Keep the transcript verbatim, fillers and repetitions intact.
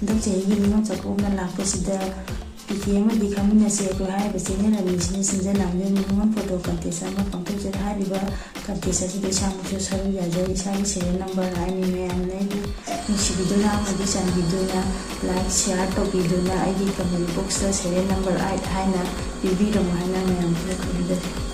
ꯍꯟꯗꯛ ꯆꯍꯤꯒꯤ ꯅꯤꯉꯣꯜ ꯆꯥꯛꯀꯧꯕꯅ ꯂꯥꯛꯄꯁꯤꯗ ꯄꯤ ꯀꯦ ꯑꯃꯗꯤ ꯈꯪꯃꯤꯟꯅꯁꯦ ꯑꯩꯈꯣꯏ ꯍꯥꯏꯔꯤꯕ ꯆꯦꯅꯦꯜ ꯑꯅꯤꯁꯤꯅ ꯁꯤꯟꯖ ꯂꯥꯡꯖ ꯅꯤꯉꯣꯜ ꯐꯣꯇꯣ ꯀꯟꯇꯦꯁ ꯑꯃ ꯄꯥꯡꯊꯣꯛꯆꯔꯤ꯫ ꯍꯥꯏꯔꯤꯕ ꯀꯟꯇꯦꯁ ꯑꯁꯤꯗ ꯏꯁꯥꯃꯛꯁꯨ ꯁꯔꯨꯛ ꯌꯥꯖꯔꯤ꯫ ꯏꯁꯥꯒꯤ ꯁꯦꯔꯤꯌꯦꯜ ꯅꯝꯕꯔ ꯑꯥꯏꯠꯅꯤ꯫ ꯃꯌꯥꯝꯅ ꯑꯩꯕꯨ ꯅꯨꯡꯁꯤꯕꯤꯗꯨꯅ ꯑꯃꯗꯤ ꯆꯥꯟꯕꯤꯗꯨꯅ ꯂꯥꯏꯛ, ꯁꯤꯌꯥꯔ ꯇꯧꯕꯤꯗꯨꯅ ꯑꯩꯒꯤ ꯀꯃꯦꯟ ꯕꯣꯛꯁꯇ ꯁꯦꯔꯤꯌꯦꯜ ꯅꯝꯕꯔ ꯑꯥꯏꯠ ꯍꯥꯏꯅ ꯄꯤꯕꯤꯔꯝꯃꯨ ꯍꯥꯏꯅ ꯃꯌꯥꯝꯗ ꯈꯪꯍꯟꯖꯔꯤ꯫